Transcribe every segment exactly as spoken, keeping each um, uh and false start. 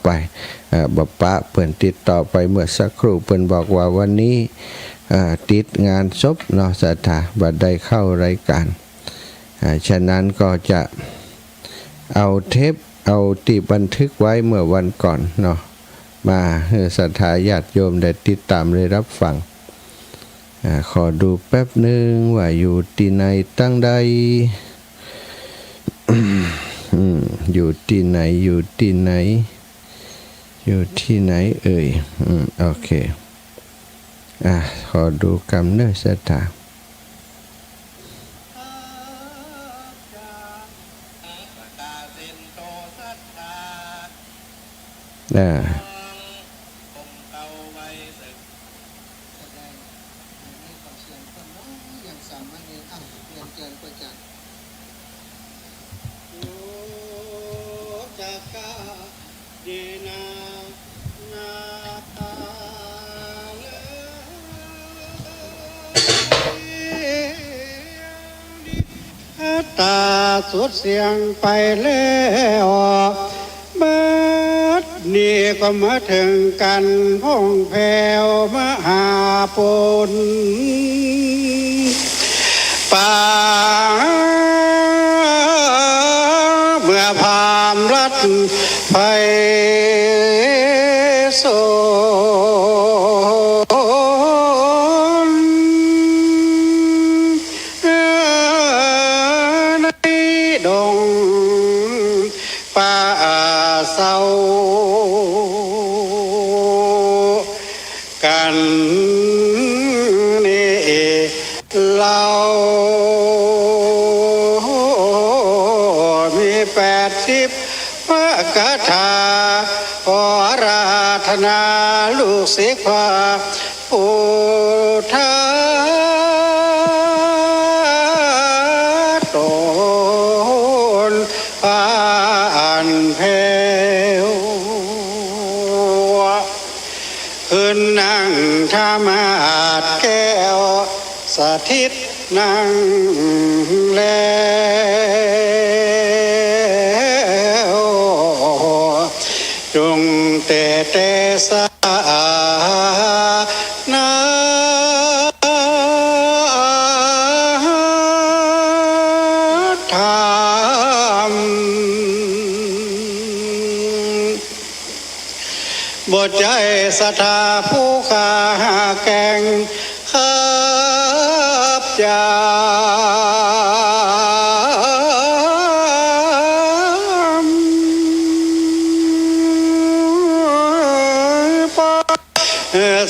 ไป เอ่อ บ่ปะเปิ้น ติดต่อไปเมื่อสักครู่ เปิ้นบอกว่าวันนี้ เอ่อ ติดงานศพเนาะ ศรัทธา บ่ได้เข้ารายการ อ่า ฉะนั้นก็จะเอาเทป เอาตี้บันทึกไว้เมื่อวันก่อนเนาะ มาหื้อศรัทธาญาติโยมได้ติดตามได้รับฟัง อ่า ขอดูแป๊บหนึ่งว่าอยู่ตี้ไหนตังใด อืม อยู่ตี้ไหน อยู่ตี้ไหน อยู่ตี้ไหนเอ่ย อืม โอเค อ่ะ ขอดูกำเนิดศรัทธา อ่า ตาสุดเสี้ยงไปแล้ว บัดนี้ก็มาเถิงกั๋นพ่องแผ้วมหาปุญ ปางเมื่อพราหมณ์รัฐไพศาล ในดงป่าเศร้า กั๋นนี้เล่า มีแปดสิบพระคาถา ขออาราธนาลูกศิษย์พระ พุทธาต๋น พระอันแผ้ว ขึ้นนั่งธรรมาสน์แก้ว สถิตนั่งแล้ว จุ่งเตเตสะ นาธรรม บ่ใจ้ศรัทธาผู้ข้าแก่งขับจำ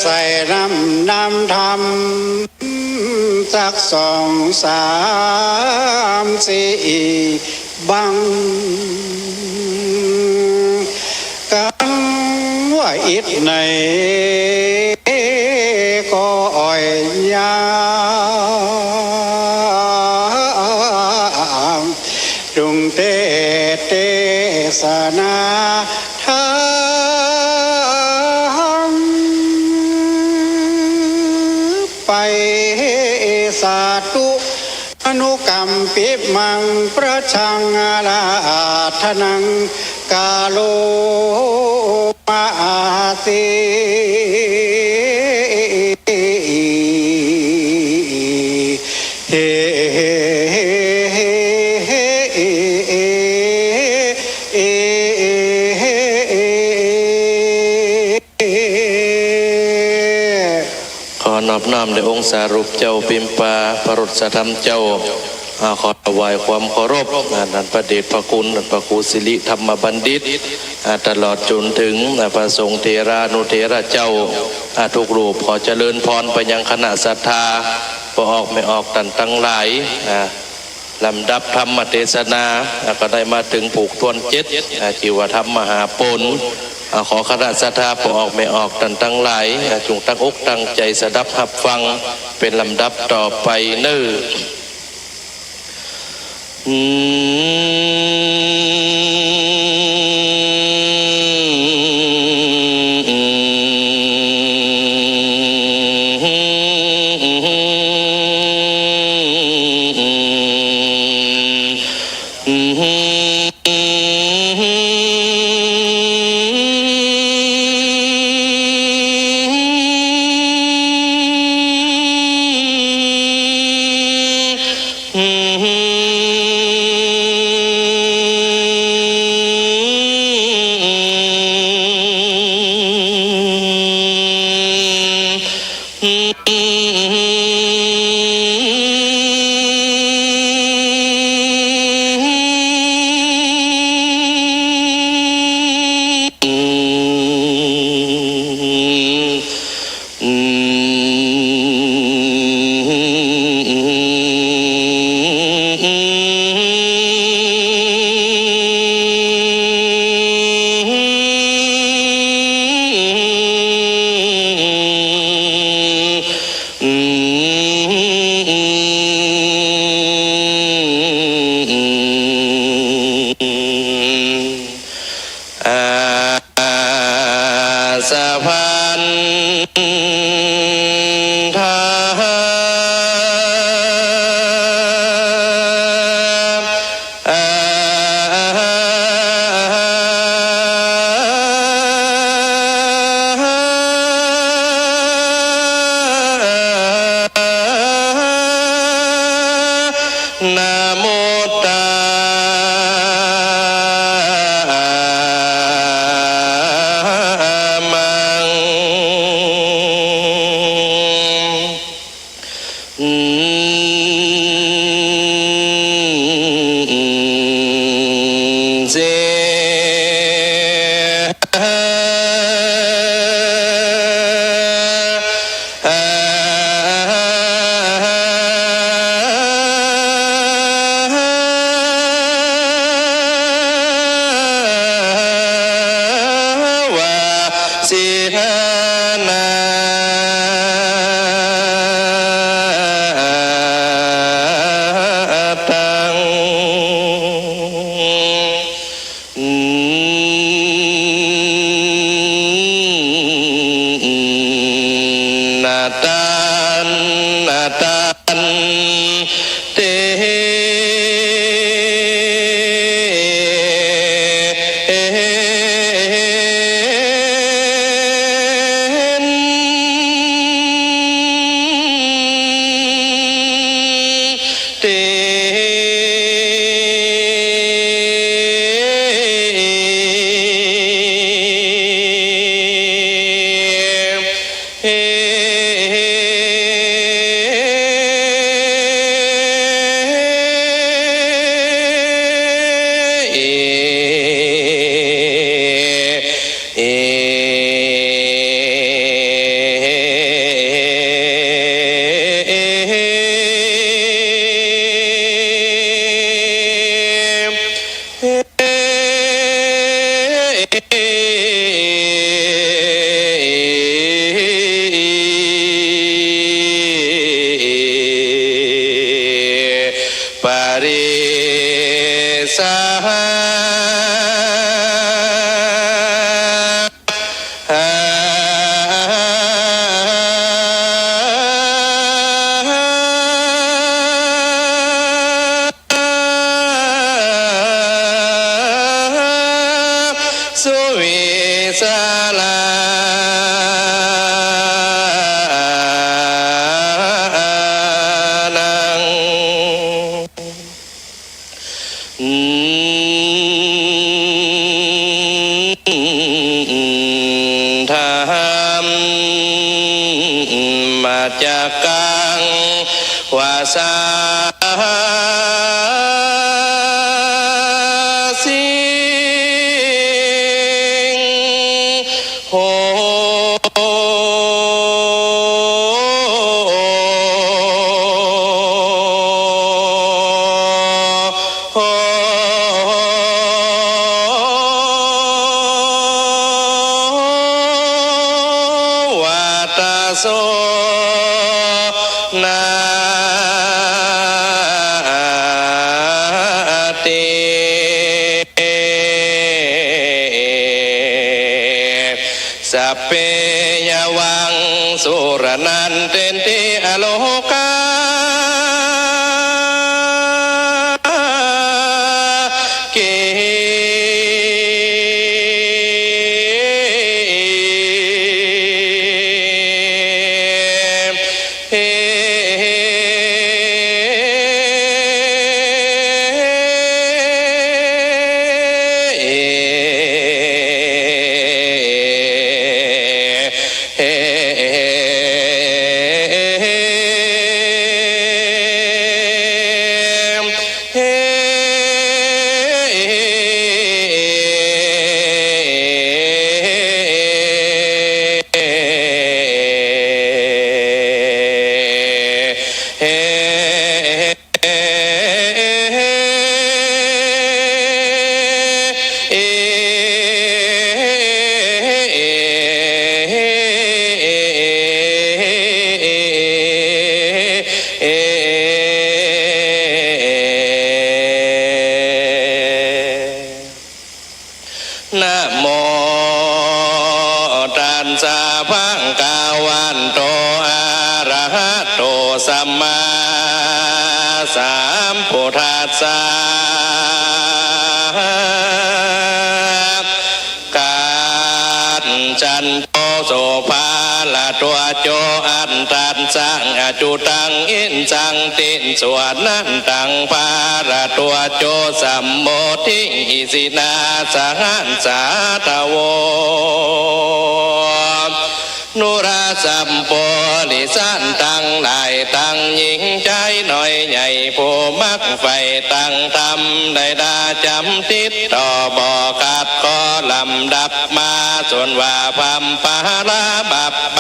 ใส่น้ำ น้ำธรรม สักสองสามสี่บั้ง กำว่าอิดในก็อ่อยยาม จุ่งเตเตสนา ธรรมไป สาธุ อนุกัมปิมัง ประชังอาราธนัง กาโรมาสิ ขอนอบน้อมแด่องค์สารูปเจ้าปิมปา พระรสธรรมเจ้า อ่า ขอถวายความเคารพ อ่า ท่านพระเดชพระคุณ ท่านพระครูสิริธรรมบัณฑิต อ่า ตลอดจนถึง อ่า พระสงฆ์เถรานุเถระเจ้า อ่า ทุกรูป ขอเจริญพรไปยังคณะศรัทธา ป้อออกแม่ออกต้านตังหลาย อ่า ลำดับธรรมเตสนา อ่า ก็ได้มาเถิงผูกถ้วนเจ็ด อ่า จีวธรรมมหาปุญ อ่า ขอคณะศรัทธาป้อออกแม่ออกต้านตังหลาย อ่า จุ่งตั้งอกตั้งใจ๋สดับฮับฟัง เป๋นลำดับต่อไปเน่อ สะพันธา นะโมตามัง เส วาสิหานาตัง นาตัน นาตัน เต เต ปริสหา สุวิสาลานัง ธัมมจักกังวาสาสิง โห วัตโส นาติ สัพเพ ยาวัง สุรนันเตนติ อโลกา เก เฮ เฮ เฮ สสะ ภะคะวันโต อะระหะโต สัมมาสัมพุทธัสสะ กัจจันโต โสภะคะวะโต อะระหะโต สัมมาสัมพุทธัสสะ กัจจันโต โสภะคะวะโต อะระหะโต สัมมาสัมพุทธัสสะ อะจุตัง อินทรัง ติสสะ นะ ตัง ปาระตัวโจ อัตถัสสะ หัสสะ ทะโว นุรัสสัมปุริสันตังหลาย ตังญิงจายน้อยใหญ่ ผู้มักใฝ่ตังธรรม ได้ดาจ๋ำติดต่อบ่ขาด ขอลำดับมา ส่วนว่าพร่ำปาระบับใบ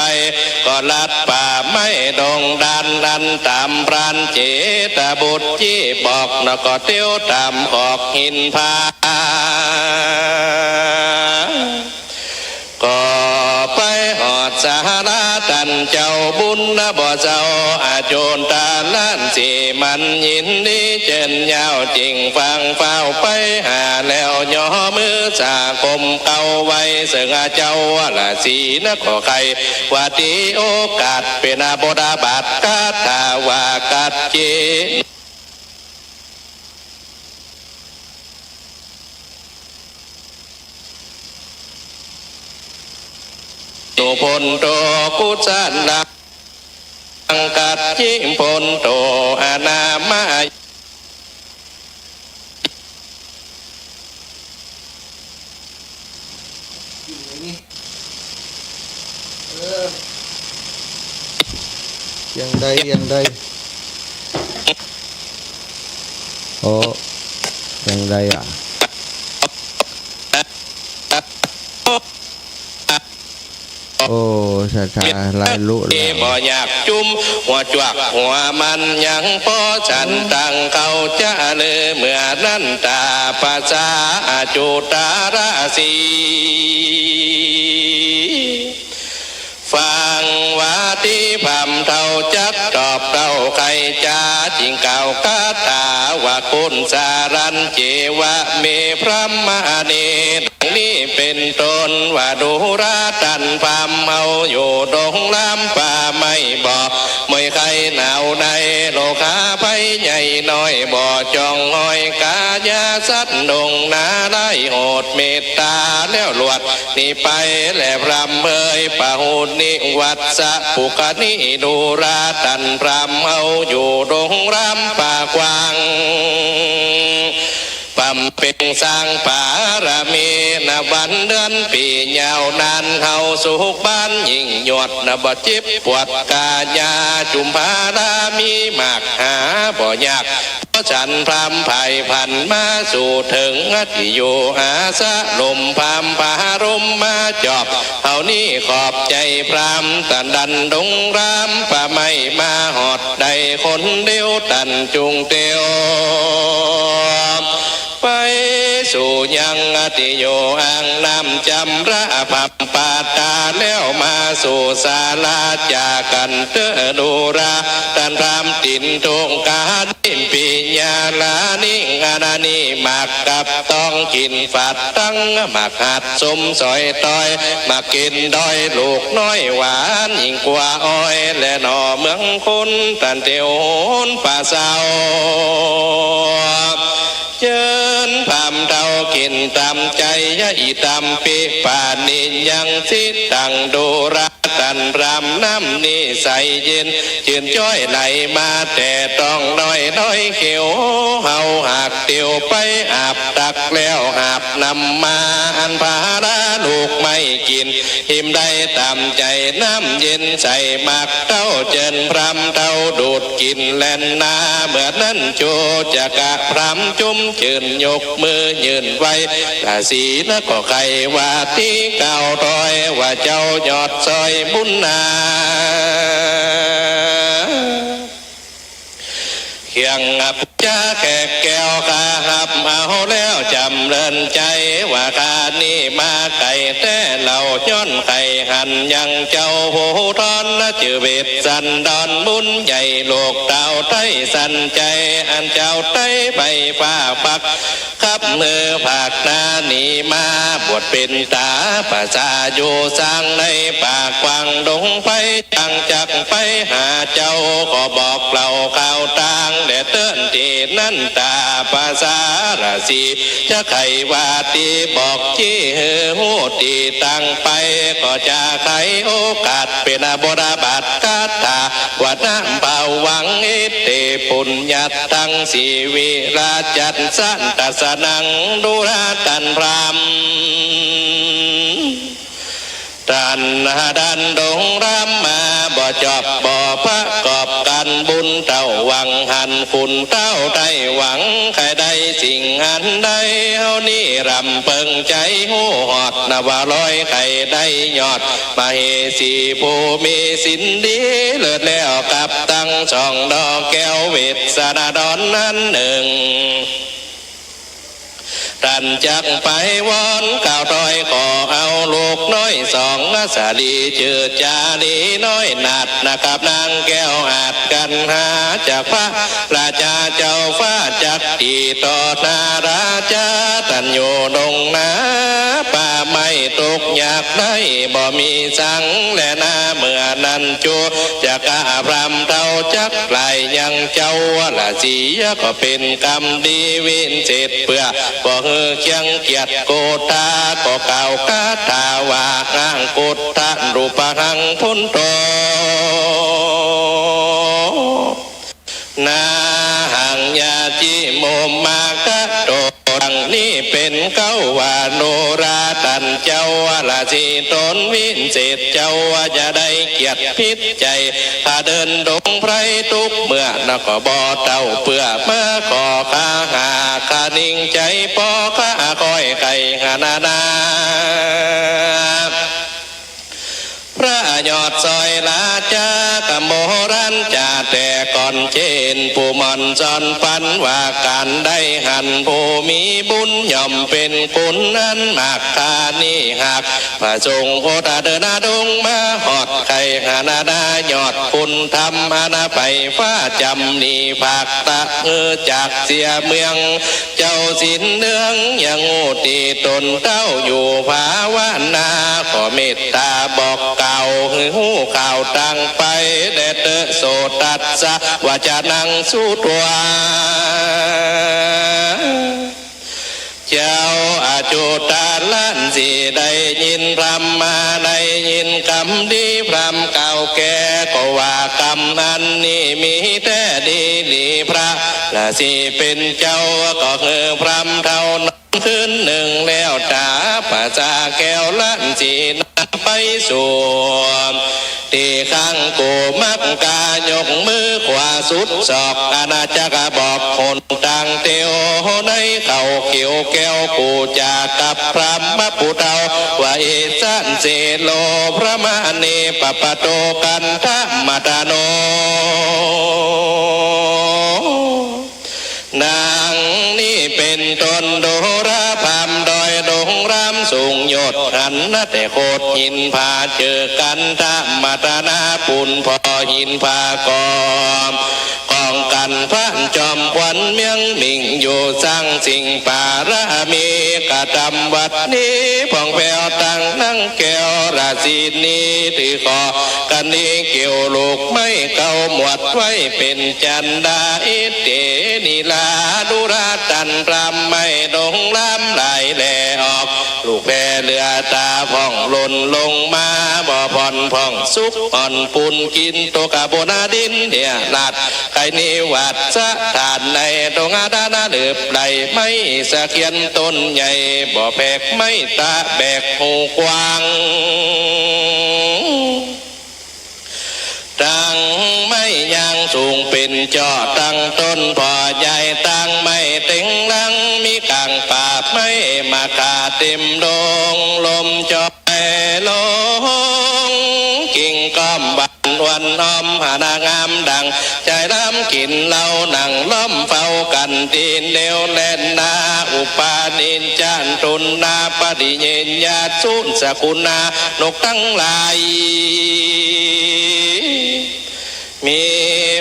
ก็ลัดป่าไม้ดงดาน อันต๋ามพรานเจตบุตรจี้บอก แล้วก็เตียวต๋ามขอกหินผา ก็ไปฮอดศาลาต้านเจ้าบุญนะบ่เจ้า อจุตาลันสีมันยินดีเจิญยาว จึงฟั่งฟ้าวไปหาแล้ว ย่อมือสาคมเก้าไหว้ เซิ่งอาเจ้าละสีนะก็ใค่ว่าตี้โอกาส เป๋นอาบทอาบัติคาถาว่ากัจจิ นุ พุนโต กุศลัง กัจจิ พุนโต อนามา เออ เสียงใด เสียงใด โอ้ เสียงใดอะ โอ้ สาธา ลายลุแล้ว บ่อยากจุมหัวจวักหัวมัน ยังปอฉันตังเขาจะลือ เมื่อนั้นต๋าปะสาอจุตาราสี ฟั่งว่าตี้พร่ำเฒ่าจักตอบเต้าใค่จ๋า จึงกล่าวคาถาว่า กุศลันเจวะเม พรหมเณร นี้เป๋นต้นว่า ดูราต้านพร่ำเฮาอยู่ดงรามป่าไม้ บ่มวยใค่หนาวในโรคาภัยใหญ่น้อย บ่จ้องห้อยก๋ายาสัตว์ดงนาร้าย โหดเมตต๋าแล้วลวดหนีไป และพร่ำเผยปหุนิวัสสะปุคคณี ดูราต้านพร่ำเฮาอยู่ดงรามป่ากว้าง บำเพ็งสร้างปารมี นับวันเดือนปี๋ยาวนาน เฮาสุขบานยิ่งยวด นับบ่เจ็บปวดก๋ายา จุมพารามีมากหาบ่ยาก เพราะฉันพร่ำไพร่ผันมาสู่เถิง ตี้อยู่อาสะลมพร่ำผาร่มมาจอบ เฮานี้ขอบใจ๋พร่ำ ต้านดันดงรามป่าไม้ มาฮอดได้คนเดียว ต้านจุ่งเตียว ไปสู่ยังตี้อยู่อ่างน้ำจำระ พร่ำปาตาแล้วมาสู่ศาลา จ๋ากั๋นเต๊อะดูราต้านพร่ำ ตินทุกขานิมปิยาลานิงอานานิ มากกับต้องกิ๋นฝาดตัง มากหัดส้มสอยตอย มากกิ๋นดอยลูกน้อยหวาน ยิ่งกว่าอ้อยและหน่อเมืองคน ต้านเตียวโหนป่าเซา เจิญพร่ำเฒ่ากิ๋นต๋ามใจ๋ ยะอิตัมปิปานิยัง สิตัง ดูราต้านพร่ำ น้ำนี้ใสเย็น จืนจ้อยไหลมาแต่ต้องน้อย น้อยเขียว เฮาหากเตียวไปอาบตักแล้วหาบนำมา อันพาราลูกไม้กิ๋น หิมได้ต๋ามใจ๋ น้ำเย็นใสมากเต้า เจิญพร่ำเฒ่าดูดกิ๋นแล่นนา เมื่อนั้นโจจกะพร่ำจุมจืน ยกมือยื่นไหว้ ราศีนะก็ใค่ว่าตี้กล่าวถอย ว่าเจ้ายอดซอยบุญนา เคียงอับจาแขกแก้วข้าฮับเอาแล้ว จ๋ำเริญใจ๋ว่าข้านี้มาไก๋แต๊ เล่าย้อนใค่หันยังเจ้าผู้ทอน จื้อเวสสันดรบุญใหญ่ ลูกเต้าไต้สันใจ๋ อันเจ้าไต้ไปฟ้าปัก ครับ เมื่อภาคหน้านี้มาบวชเป๋นต๋าประสาอยู่สร้างในป่ากว้างดงไพร จักไปหาเจ้าก็บอกเล่าข่าวตาง และเตื๋อนตี้นั้นต๋าประสาราศี จะใค่ว่าตี้บอกจี้หื้อฮู้ตี้ตางไป ก็จะใค่โอกาสเป๋นบทบาทคาถา ว่านะภะวัง อิทธิปุญญะตัง สีวิราจันสันตัสสะนัง ดูราตันพราหมณ์ ต้านหาด้านดงรามมา บ่จบบ่ประกอบก๋านบุญเต้าหวังหัน คุณเต้าได้หวังใค่ได้สิ่งอันใด เฮานี้รำเปิงใจ๋ฮู้ฮอดนะว่าลอยใค่ได้ยอด มเหสีผู้มีศีลดีเลิศแล้วกับตังสองดอกแก้วเวสสะนะดอนนั้นนึ่ง ต้านจักไปวอนกล่าวถ้อยขอเอาลูกน้อยสองอสรี จื้อจารีน้อยนาฏนะครับ นางแก้วอาจกัณหา จากพระราชาเจ้าฟ้าจักตี้ต่อหน้าราชา ต้านอยู่ดงนาป่าไม้ ตุ๊กข์ยากไร้ บ่มีสังแลนา เมื่อนั้นจุ จักกะพราหมณ์เฒ่าจักกล่ายยังเจ้าราศี ก็เป๋นกำดีวิเศษ เปื้อบ่หื้อเคียงเกียรติโกฏา ก็กล่าวคาถาว่า หัง คุดทะรูปหัง พุนโธ นาหัง ยาจิมุมมะคะโต ดังนี้เป๋นเก้าว่า ดูราต้านเจ้าราศี ต๋นวิเศษเจ้าว่าจะได้เกียรติพิษใจ๋ ข้าเดินดงไพรตุ๊กเมื่อนะก็บ่เต้า เปื้อมาขอข้าหา ข้านิ่งใจ๋ปอข้าคอยใค่หานานา พระยอดสอยราชากำโบราณจา แต่ก่อนเจนผู้หม่อนสอนปันว่า ก๋านได้หันผู้มีบุญย่อมเป๋นคุณอันมาก คานี้หากพระสงฆ์โอตเดินดงมาฮอด ใค่หานาดายอดคุณธรรมอันไปฟ้าจ๋ำนี้ ภาคตะหื้อจากเสียเมือง เจ้าศีลเนืองยังฮู้ตี้ต๋นเต้าอยู่ภาวนา ขอเมตต๋าบอกกล่าวหื้อฮู้ข่าวตางไป แด่เต๊อะ โสตัสสะวะจะนัง สุตวา เจ้าอจุตาลันสีได้ยินพราหมณ์มา ได้ยินกำดีพราหมณ์เก่าแก่ ก็ว่ากำอันนี้มีแต๊ดีหลี พระราศีเป๋นเจ้า ก็หื้อพราหมณ์เฒ่านั้นคืนนึ่งแล้ว ต๋าประสาแก้วลันสีนั้นไปสู่ ตี้ข้างกู่มักกายกมือขวาสุดศอก อาณาจักรบอกหนตางเตียว ในเขาเขียวแก้วกู่จากับพราหมณ์ผู้เฒ่า ว่า เอสันเสโล พระมะเน ปะปะโต กันทะมะตะโน ดังนี้เป๋นต้น ดูราพราหมณ์ดอยดงรามสูงยศ หันนะแต่โขดหินผา เจอกันทะมะตะนาปูนผ่อหินผาก่อ กองกันพระจอมขวัญเมียงมิ่งอยู่ สร้างสิ่งปารมี กระทำวัดนี้ผ่องแผ้ว ตังนางแก้วราศีนี้ ถือขอ กันนี้เกี่ยวลูกไม้เก่าหมวดไว้เป๋นจันดา อิเตนิลา ดูราต้านพราหมณ์ไม้ดงรามหลายแหล่ออก ลูกแผ่เหลือต๋าพ่องหล่นลงมา บ่ผ่อนพ่องสุกอ่อนปูนกิ๋น ตกกะบนดินเหี่ยหลาด ใค่นิวัตสถานในดงอาดานา ลืบไหลไม้สะเขียนต้นใหญ่ บ่แผกไม้ตะแบกหูกว้าง ตังไม้ยางสูงเป๋นจ้อ ตังต้นผ่อใหญ่ ตังไม้เต็งหลัง มีก๋างป่าไม้มะค่าเต๋มดง ลมจอยลงกิ่งก้อมบาน อวนอ้อมหานางามดัง ใจ๋ลำกิ๋นเหล้า นั่งล้อมเฝ้ากั๋น ตี้เดียวแลนา อุปาณิจจันตุนา ปฏิเยญญา สูนสกุณา นกตังหลาย มี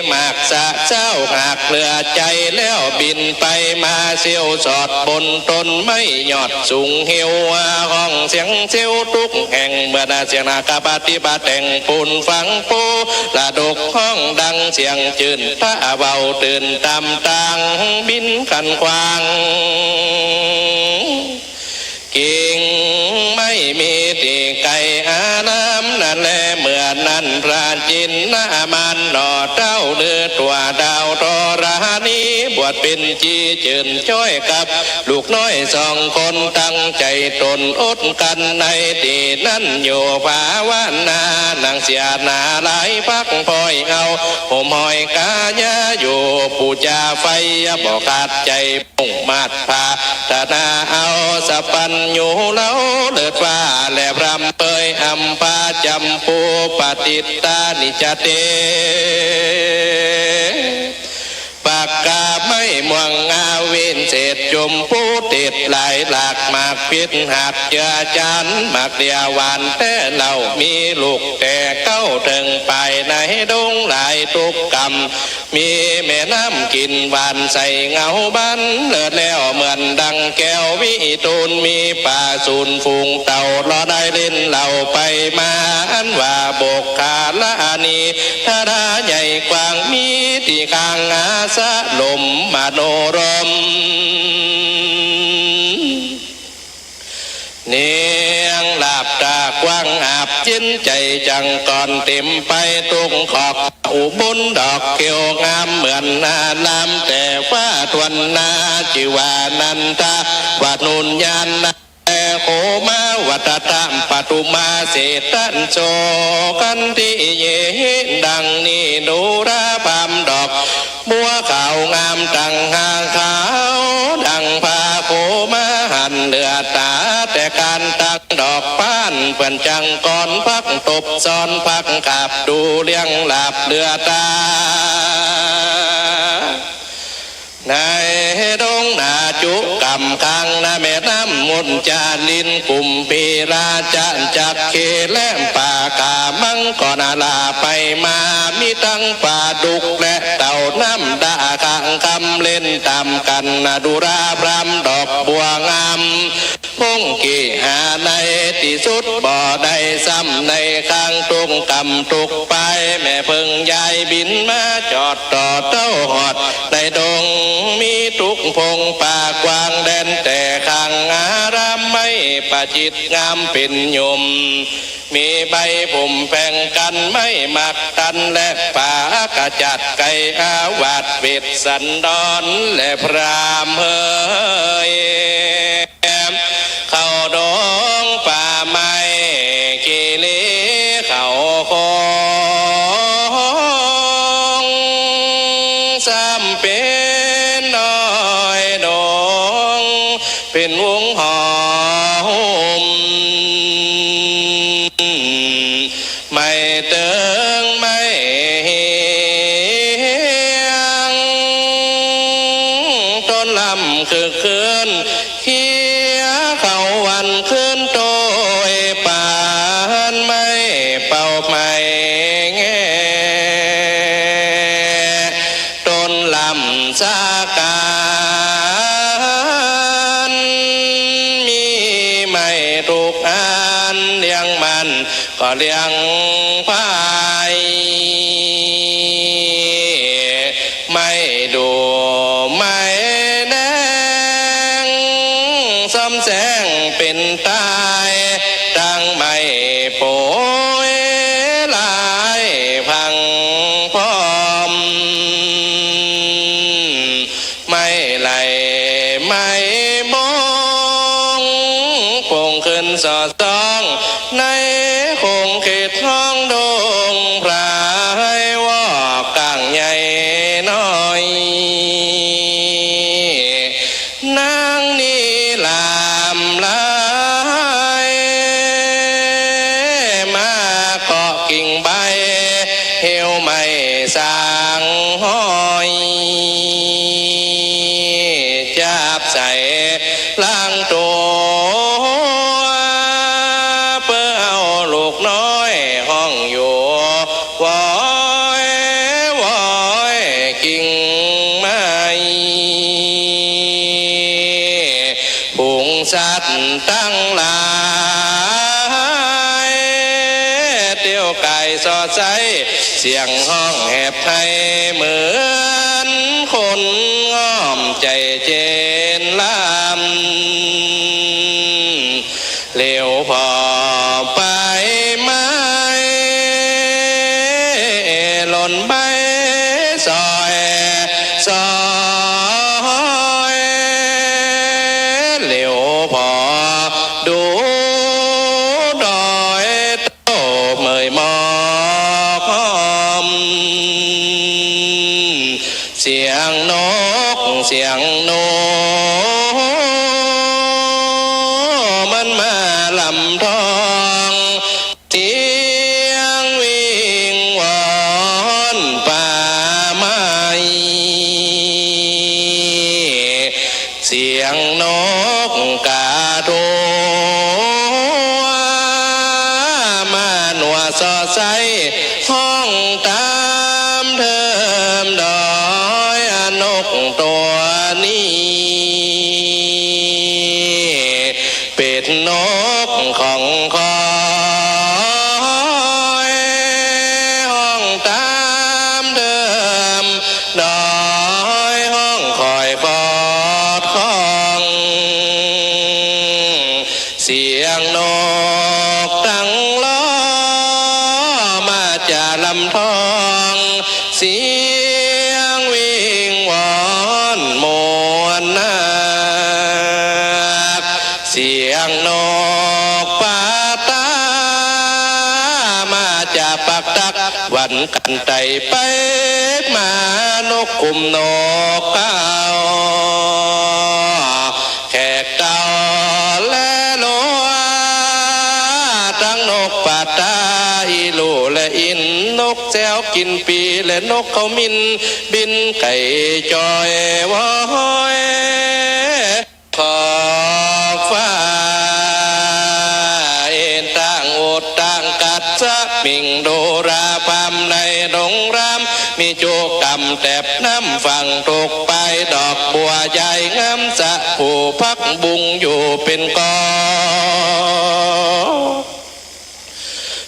หมากสะเซ้าหากเหลือใจ๋แล้ว บินไปมาเสี้ยวสอดบนต้นไม้ยอดสูงเหี่ยว ฮ้องเสียงเสี้ยวตุ๊กแห่งเหมือนเสียงนาคปฏิบัติแต่งปูนฝังปู ละดกฮ้องดังเสียงจื่น ถ้าเว้าตื่นต๋ามตางบินขันขวาง กิ่งไม้มีตี้ไกลอารามนั้นแล เมื่อนั้นพระจินนามานหน่อเต๊าลือตั๋วดาวธรณี บวชเป๋นจี๋จื่นจ้อยกับลูกน้อยสองคน ตั้งใจ๋ต๋นอดกลั้นในตี้นั้นอยู่ภาวนา นั่งเสียหน้าหลายพัก ปล่อยเอาห่มห้อยกายาอยู่ ปู๋จาไฟบ่ขาดใจ๋ มุ่งมาดผาถนาเอาสัพพัญญูเลาเลิศฟ้า และพร่ำเปยอำพาจำปูปฏิตตานิจเต ปากกาไม้ม่วงงาวิเศษ จุมปูเตศหลายหลาก หมากพิษหักเจือจาน หมากเดียหวานแต๊เหล่า มีลูกแต่เก๊าเถิงปาย ในดงหลายตุ๊กกำ มีแม่น้ำกิ๋นหวานใสเงาบาน เลิศแล้วเหมือนดังแก้ววิทูล มีป่าสูนฝูงเต่า ลอได้เล่นเหล่าไปมา อันว่าบกขาละอานี ทาราใหญ่กว้าง มีตี้ข้างหาสะลมมโนรม เนียงหลับตากว้างอาบจินใจ๋ จังก่อนเต๋มไปตุ๊กขอก อุบลดอกเขียวงามเหมือนนาลาม แต่ฟ้าทวนนาจื้อว่านันทะวนุญญาณ แต่โขมาวัตตะปทุมาเศรษฐัญโส ขันธิเยหิ ดังนี้ดูราพรามดอกบัวขาวงาม ตั้งหางขาวดังผ้าโขมาหัน เหลือต๋าแต่ก้านตั้งดอกป้าน เปิ้นจังก่อนพักตบซ้อนพักกราบ ดูเรียงหลาบเหลือต๋า ในดงนาจุกำข้างนาแม่น้ำมุจจาลิน กุมพีราชะจักขี และป่าขามังกรนาลาไปมา มีตังปลาดุกและเต่าน้ำดาข้างคำเล่นต๋ามกั๋น นาดูราพรามดอกบัวงาม พงกิหาในตี้สุดบ่ได้ซ้ำ ในข้างตุ๊กกำตุ๊กปาย แม่เพิ่งย้ายบินมาจอดต่อเต้าหอด ในดงมีตุ๊กพงป่ากว้างแดน แต่ข้างอารามไม้ประจิตรงามเป๋นยม มีใบผมแผงกั้นไม้หมากตัน และป่าขจัดไกลอาวาสเวสสันดร และพราหมณ์เฮย เข้าดงป่าไม้กิริเข้าคง ซ้ำเป๋นน้อยดง เป๋นวงหอหุ้ม ไม้เติงไม้เฮียง ต้นลำคึกคืน เขียวเข้าวันคืนโตย ปานไม้เป่าไม้แง่ ต้นลำสาก๋าน มีไม้ทุกอัน เลี้ยงมันก็เลี้ยงผาย ไม้ดูไม้แดง ซ้อมแสงเป๋นตาย ตังไม้โปยหลายพังพร้อม ไม้ไหลไม้บง โป่งขึ้นสอดส่อง ในคงเขตห้องดงพราย วอกก้างใหญ่น้อย นางนี้ลามลาย มาเกาะกิ่งใบ เหี่ยวไม้สางห้อย จับใส่หลังตั๋ว เปื้อเอาลูกน้อยห้องอยู่ วอยวอ เสี้ยวก๋ายสอดใส เสียงฮ้องแหบไห้เหมือนคนง่อมใจ๋เจนลำ เหลียวผ่อใบไม้หล่นใบสอยสอย เหลียวผ่อดูดอย เหมยหมอกหอม เสียงนกเสียงหนู มันมาลำทอง เสียงวิงวอนป่าไม้ เสียงนกกาโท มาหนัวสอดใส ฮ้องต๋ามเทิมดอย นกตั๋วนี้ เป๋นนกของคอย ฮ้องต๋ามเทิมดอย ฮ้องคอยคอดคอง เสียงนกตังล้อ มาจาลำทอง เสียงวิงวอนมวลนัก เสียงนกปาตา มาจาปากตัก วันกันไต่ไปมา นกขุมนกเขา แขกเก่าและหลัว ตังนกปาตา อีหลู่และอินทร์ นกแซวกิ๋นปี และนกเขามิน บินไก่จอยว้อย ขอบฟ้า เอ็นตั้งอุดตั้งกัด สมิงดูราพรามในดงราม มีจุกำแตบน้ำฝั่งทุกปาย ดอกบัวใหญ่งามสะ ผู้ผักบุ้งอยู่เป๋นกอ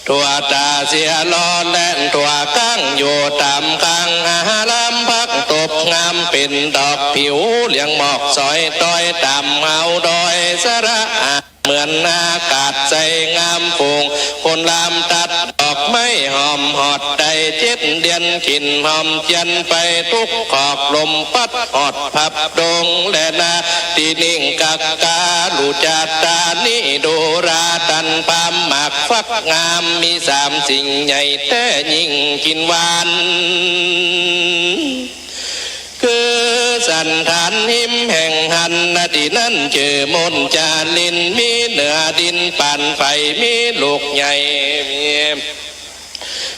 ถั่วต๋าเสียหล่อแล่น ถั่วกั้งอยู่ต๋ามข้าง อาลามผักตบงาม เป๋นดอกผิวเหลืองหมอก สอยตอยต๋ามเฮาดอยสะระอา เหมือนอากาศใสงาม ฝูงคนลามตัดดอกไม้หอม ฮอดได้เจ็ดเดือน กิ๋นหอมเจียนไป ทุกขอกลมปั๊ด ฮอดพับดงและนา ตี้นิ่งกักกา ลูจาตานี้ ดูราตันปาล์มหมากฟักงาม มีสามสิ่งใหญ่แต๊ยิ่งกิ๋นหวาน คือสันฐานฮิมแห่งหัน นาตี้นั้นจื้อมนจาริน มีเหนือดินปานไฟ มีลูกใหญ่ มี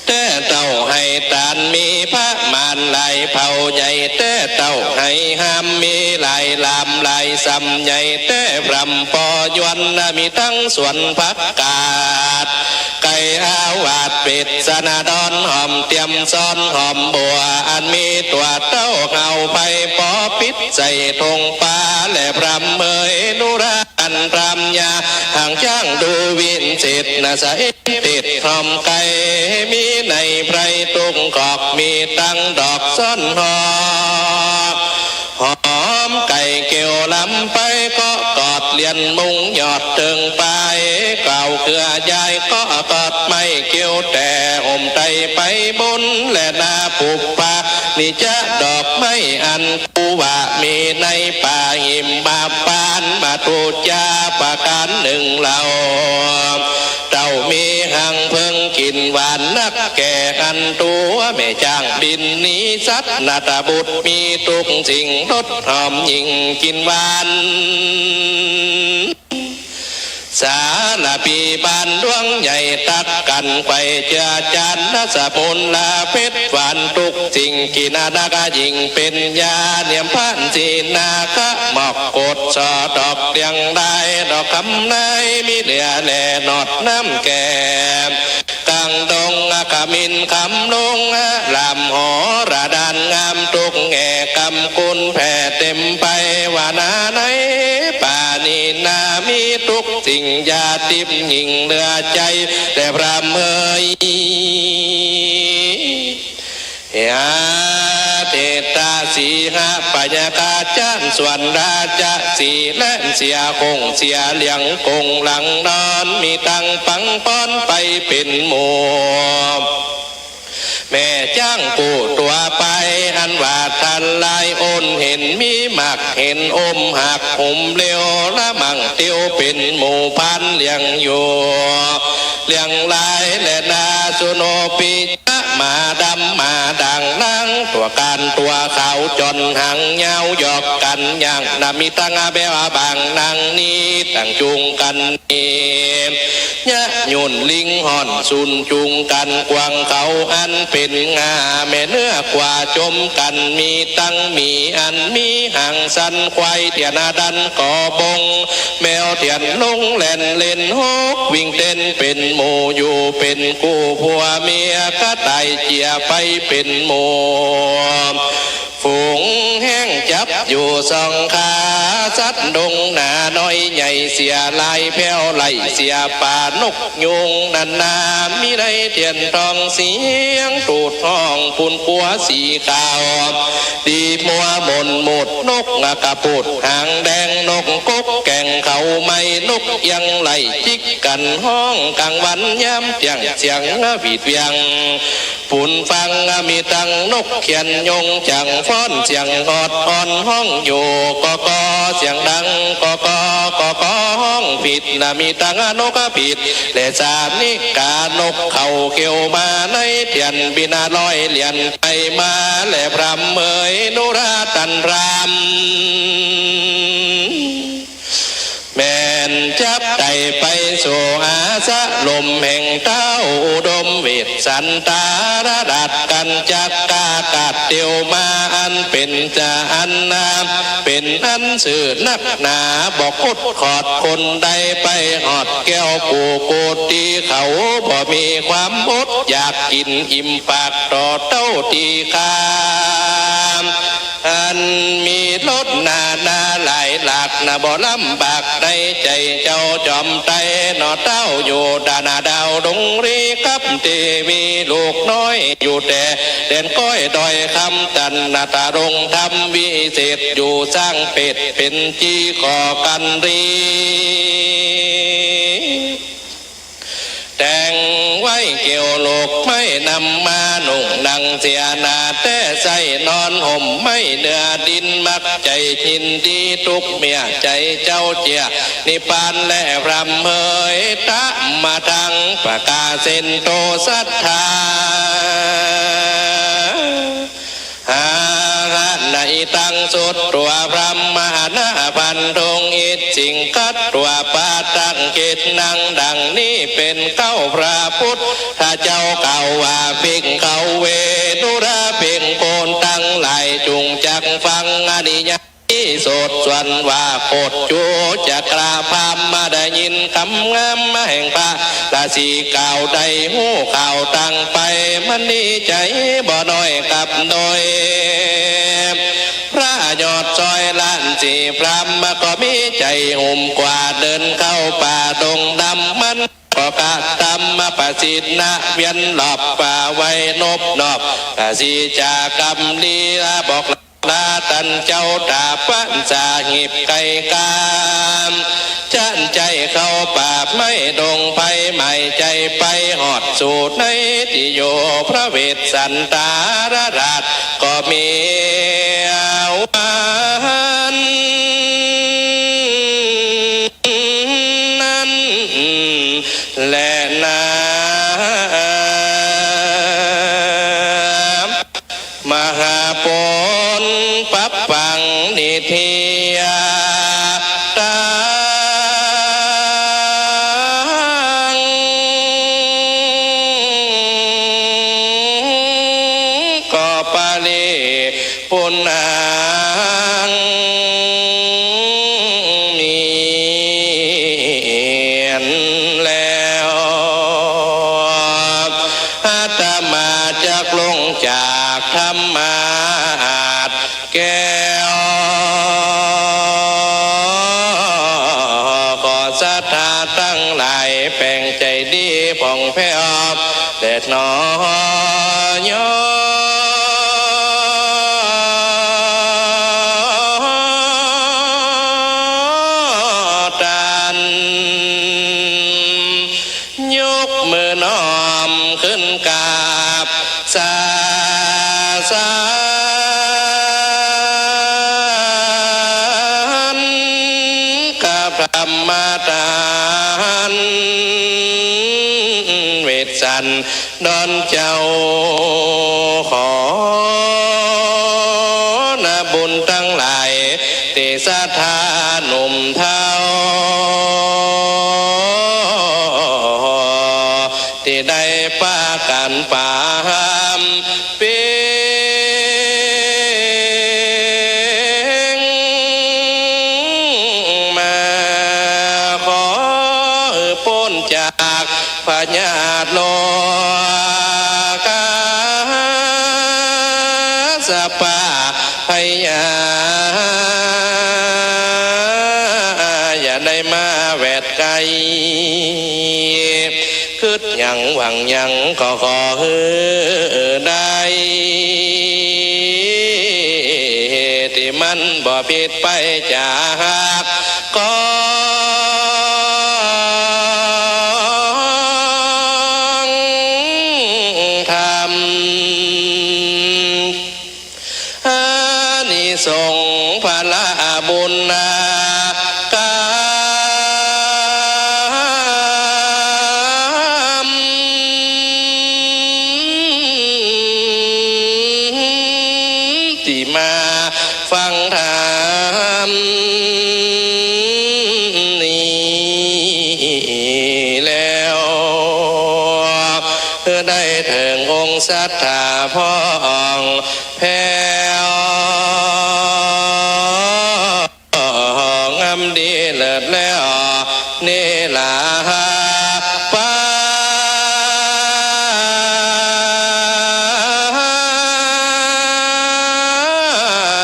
แต๊เต้าไฮตาน มีพระมารหลายเผ่า ใหญ่แต๊เต้าไฮฮาม มีหลายลามหลายสำ ใหญ่แต๊พรำปอยวนนะ มีตังสวนผักกาด ไก่อาวาส เปชฌะนะดอน หอมเตียมซ้อนหอมบัว อันมีตั๋วเต้าเฮาไพปอปิดใส่ทงปา และพรำเมยนุรา อันพรำยา หางจ้างดูวินเศษนะ สะเอ็ดติดหอมไก่ มีในไพรตุงกอก มีตังดอกซ้อนหอม หอมไก่เกี่ยวลำไป ก็กอดเลียนมุงยอดเถิงไป เก่าเครือยายก็กอดไม้เกี่ยว แต่ห่มไตรไปบน และนาปุปปา นิจะดอกไม้อัน ผู้ว่ามีในป่าหิมมาปาน มาตุจาประการหนึ่งเล่า เต้ามีหังเพิ่งกิ๋นหวานนัก แก่อันตั๋วแม่จ้างบินหนีสัตว์ นาฏบุตรมีทุกสิ่ง รสหอมยิ่งกิ๋นหวาน สาละปีบ้านดวงใหญ่ ตักกั๋นไขว่เจือจาน นสมุนละเผ็ดหวานทุกสิ่ง กิ๋นนักยิ่งเป๋นยา เนียมพานสีนาคะ หมอกโกดสอดอกเลียงได้ ดอกคำในมีเหลือแล หนอดน้ำแก่ กลางดงขมิ้นขำลง ลำหอระดานงาม ทุกแง่กำกุลแผ่เต็มไป ว่านาในป่านี้นามีทุกสิ่ง ยาทิพย์ยิ่งเหลือใจ๋ แต่พรำเมย สีหพญาคาจ๊านส่วนราชสีห์ และเสียหงส์เสียเหลืองก๋งหลังนอน มีตังปังป้อนไปเป๋นหมู่ แม่จ๊างกู้ตั๋วไป อันว่าต้านหลายโอน เห็นมีหมากเห็นอมหัก หุมเหลวละมั่งเตียวเป๋นหมู่พานเลี้ยงอยู่ เลี้ยงหลายแลนา สุโนปิจะ หมาดำหมาด่าง หนังตั๋วก๋านตั๋วขาว จ้อนหางยาวหยอกกั๋น อย่างนา มีตังอาแบวอาบาง หนังนี้ ตังจุงกั๋นนี้ ยะหยุ่นลิงฮ่อน สุนจุงกั๋น กวางเขาอันเป๋นง่า แม่เนื้อกว่าจมกั๋น มีตังหมีอันมีหางสั้น ควายเตี้ยหน้าดันก่อบง แมวเตี้ยนลงแล่นเล่นฮก วิ่งเต้นเป๋นหมู่ อยู่เป๋นกู้ ผัวเมียกระต่ายเจียไปเป๋นหมู่ ฝูงแฮ้งจับอยู่สองขา สัตว์ดงนาน้อยใหญ่เสียหลาย แผ้วไล่เสียป่า นกยูงนานา มีในเตี้ยนทองเสียงตูดฮ้อง ปูนกั๋วสีขาว ตีมัวหม่นหมุด นกกระปูดหางแดง นกกกแก่งเขาไม้ นกเอี้ยงไล่จิกกั๋นฮ้อง ก๋างวันยามเตี้ยง เสียงหวีดเวียง ปูนฟัง มีตังนกเขียนยงจั่งฟ้อน เสียงออดอ่อนฮ้องอยู่ กอกอ เสียงดัง กอกอ กอกอ ฮ้องผิดนา มีตังนกผิด และสานิกา นกเขาเขียวมา ในเตี้ยนบินลอยเลียนไปมา และพรำเหมยนุราตันพรำ แม่นจับไต่ไปสู่อาสะลมแห่งเต้าอุดมเวสสันตาราชกัญจักกา กัดเตียวมาอันเป๋นจะอันนา เป๋นอันซื่อนักหนา บ่คดขอดคนใด ไปฮอดแก้วกูโกตีเขา บ่มีความอดอยาก กิ๋นอิ่มปากต่อเต้าตี้ข้า อันมีรสนานาหลายหลากนา บ่ลำบากในใจ๋เจ้าจอมไตรหนอ เต้าอยู่ดานาดาวดงรีกับเตวี ลูกน้อยอยู่แต่แดนก้อยดอยคำตันนา ตารงธรรมวิเศษอยู่สร้างเป็ดเป๋นจี่ก่อกันรี แต่งไว้เกี่ยวโลกไม้นำมานุ่งนั่งเสียหน้า แต่ใส่นอนห่มไม้เนื้อดิน มักใจ๋ยินดีตุ๊กเมีย ใจ๋เจ้าเจียนิพพานและพรำเหมยตะมาทัง ปะกาเซนโตสัทธา หาหะนะอิตังสุตวาพรหมหะนะพันธุง อิจฉิงคัตวาปาตัง กิจนังดังนี้เป๋นเก้า พระพุทธเจ้ากล่าวว่า ภิกขะเว ดูราภิกขุตังหลาย จุ่งจักฟังอนิยาย โสดส่วนว่าโคตรจูจักราพราหมณ์มาได้ยินกำงามมาแห่งพระราศีกล่าวได้ฮู้ข่าวต่างไป มันดีใจ๋บ่น้อยกับโดย พระยอดซอยล้านสี่พราหมณ์มาก็มีใจ๋หุ่มกว่าเดินเข้าป่าดงดำ มันก็กระทำมาประสิทธิ์นะเวียนรอบป่าไว้นบนอบ ราศีจากรรมลีลาบอก ลาตันเจ้าตาปันสาหิบไกลกาม จั่นใจ๋เข้าป่าไม้ดงไพร หมายใจ๋ไปฮอดสู่ในตี้อยู่พระเวสสันตาราชก็มีวัน นั้นแลนา มหาปุญญปัปปังนิทธิยาตัง ก็ปริ ปุณหัง มีอันแล้ว อาตมาจักลงจากธรรมาสน์แก้ว ขอศรัทธาตังหลายแป๋งใจ๋ดีผ่องแผ้ว แด่หนอ ยอ มือน้อมขึ้นกราบสาสารกราบธรรมทาน เวสสันดรเจ้า ขอนาบุญตังหลาย ตี้ศรัทธาหนุ่มเฒ่า ตี้ได้ปากั๋นปาห้ามเป๋งมา ขอหื้อป๊นจาก พยาธิโรคาสปาพยา อย่าได้มาแวดใก้ กึ๊ดหยังหวังหยังก็ขอหื้อได้ ตี้มันบ่ผิดไปจาก กองธรรม อานิสงส์ผละบุญนากรรม ตี้มาฟังธรรมนี้แล้ว ได้เถิงองค์ศรัทธาพ่องแผ้ว งามดีเลิศแล้ว เนรปา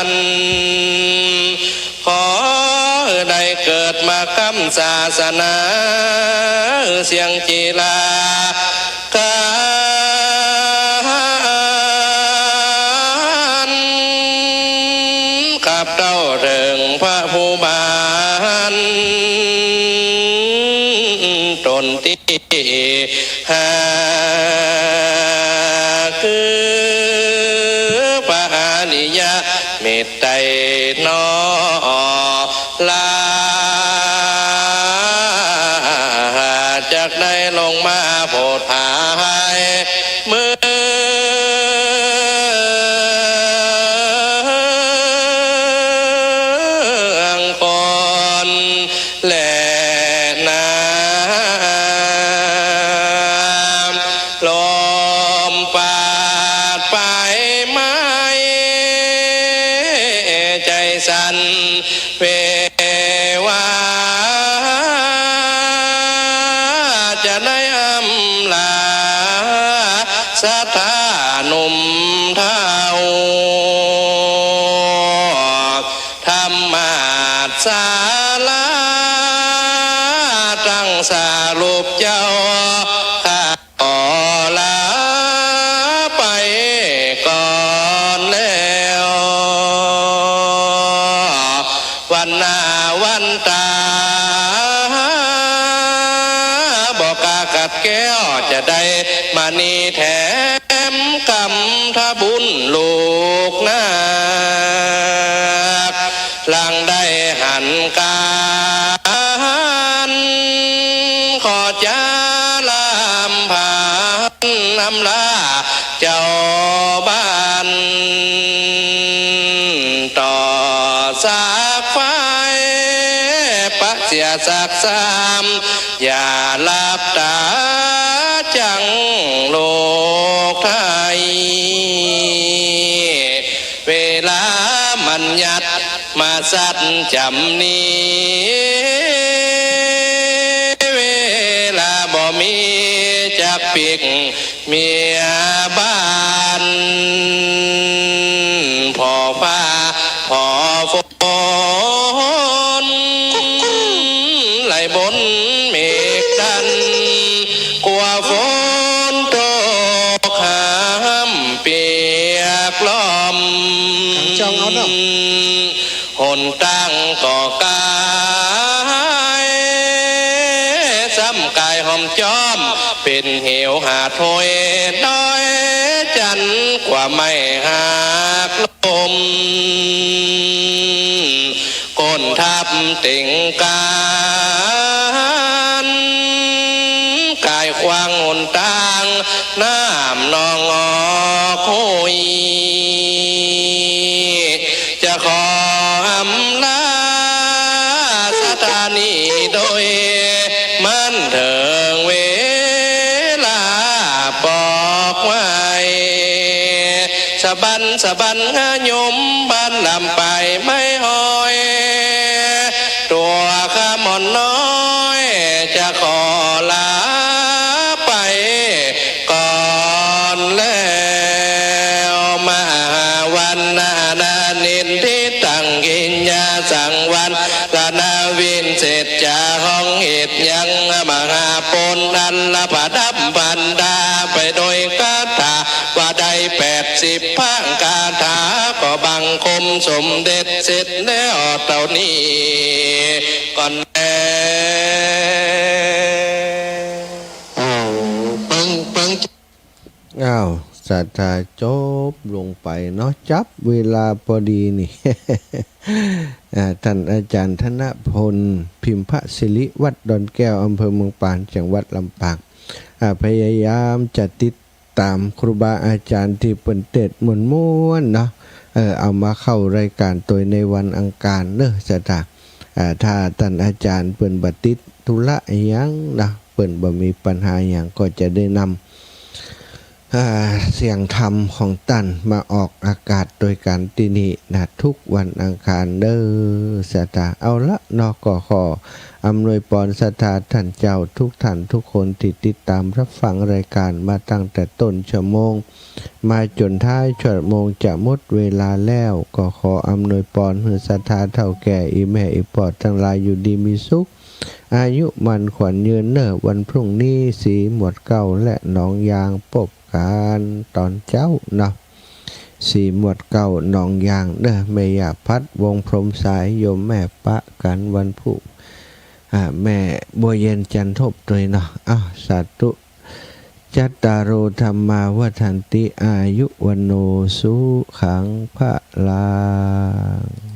น ขอได้เกิดมาก้ำศาสนา เสียงจีรา กั๋น ขับเต้าเถิงพระผู้บาน ต๋นตี้ห้า คือพระอริยะเมตไตรนอ ลา จักได้ลงมาโผดผายเมืองคน และน้ำลมปาดไปไหม้ ใจ๋สั่น เววา จะได้อำลาศรัทธาหนุ่มเฒ่า ธรรมศาลา ตั้งสรุปเจ้าข้า ขอลาไปก่อนแล้ว วันหน้าวันต๋า บ่กล้ากัดแก้ว จะได้มานีแถมกำทบุญลูกนาค หลังได้หันก๋าน ขอจาลำพันอำลาเจ้าบ้าน ต่อสักฝ่าย ปะเสียสักสาม อย่าหลับต๋าจั้งลูกไทย เวลามันยัดมาสัตย์จ๋ำนี้ เวลาบ่มีจักปิ๊กเมียบ้าน ผ่อฟ้าผ่อฝน ไหลบนเมฆดัน กั๋วฝนตกห้ามเปียกล้อม ขังจองเอาเนาะ หนตางก็ก๋าย ซ้ำก๋ายห้อมจ้อม เป๋น เหวหาดห้วยดอยจันทร์ กว่าไม้หักล้ม ก้นทับเต็งกาน ก๋ายขวางหนตาง น้ำนองออกห้วย จะขออำลาสถานีโดย มันเถิงเวลาปอกไว้ สะบันสะบันงะยมบ้านลำปายไม้ห้อย ตั๋วข้าหม่อนน้อย จะขอลาไปก่อนแล้ว มหาวันนานานินทิตัง กิญญาสังวรรณาวิเศษจา ห้องเหตุยังมหาปนอันละประดับพันดาไปโดยคาถา ว่าได้แปดสิบพระคาถา ก็บังคมสมเด็จเสร็จแล้วเต้านี้ก่อนแล อ้าว เปิ้ง เปิ้ง อ้าว ศรัทธาจบลงไปเนาะ จับเวลาปอดีนี่ อ่า ต้านอาจ๋ารย์ธนพล พิมพศิริ วัดดอนแก้ว อำเภอเมืองปาน จังหวัดลำปาง อ่า พยายามจะติดต๋ามครูบาอาจ๋ารย์ตี้เปิ้นเตสน์ม่วนๆ เนาะ เออ เอามาเข้ารายก๋านตวยในวันอังคารเนาะ ศรัทธา อ่า ถ้าต้านอาจ๋ารย์เปิ้นบ่ติดธุระอะหยังเนาะ เปิ้นบ่มีปัญหาอะหยัง ก็จะได้นำ อ่า เสียงธรรมของต้านมาออกอากาศตวยกั๋นตี้นี่นะ ทุกวันอังคารเนาะ ศรัทธา เอาละเนาะ ก็ขออำนวยปอนศรัทธาต้านเจ้าทุกท่านทุกคนตี้ติดต๋ามฮับฟังรายก๋านมาตั้งแต่ต้นชั่วโมง มาจ๋นท้ายชั่วโมงจะหมดเวลาแล้ว ก็ขออำนวยปอนหื้อศรัทธาเฒ่าแก่อี่แม่อี่ป้อตังหลายอยู่ดีมีสุข อายุมั่นขวัญยืนเนาะ วันพรุ่งนี้สีหมวดเก๊าและหนองยางปบกั๋นต๋อนเจ๊าเนาะ สีหมวดเก๊าหนองยางเนาะ แม่ย่าพัด วงศ์พรหมสาย โยมแม่ปะกั๋นวันพุธ อ่า แม่บัวเย็นจันทบตวยเนาะ อ้าว สาธุ จัตตาโร ธัมมา วัฑฒันติ อายุ วัณโณ สุขัง พลัง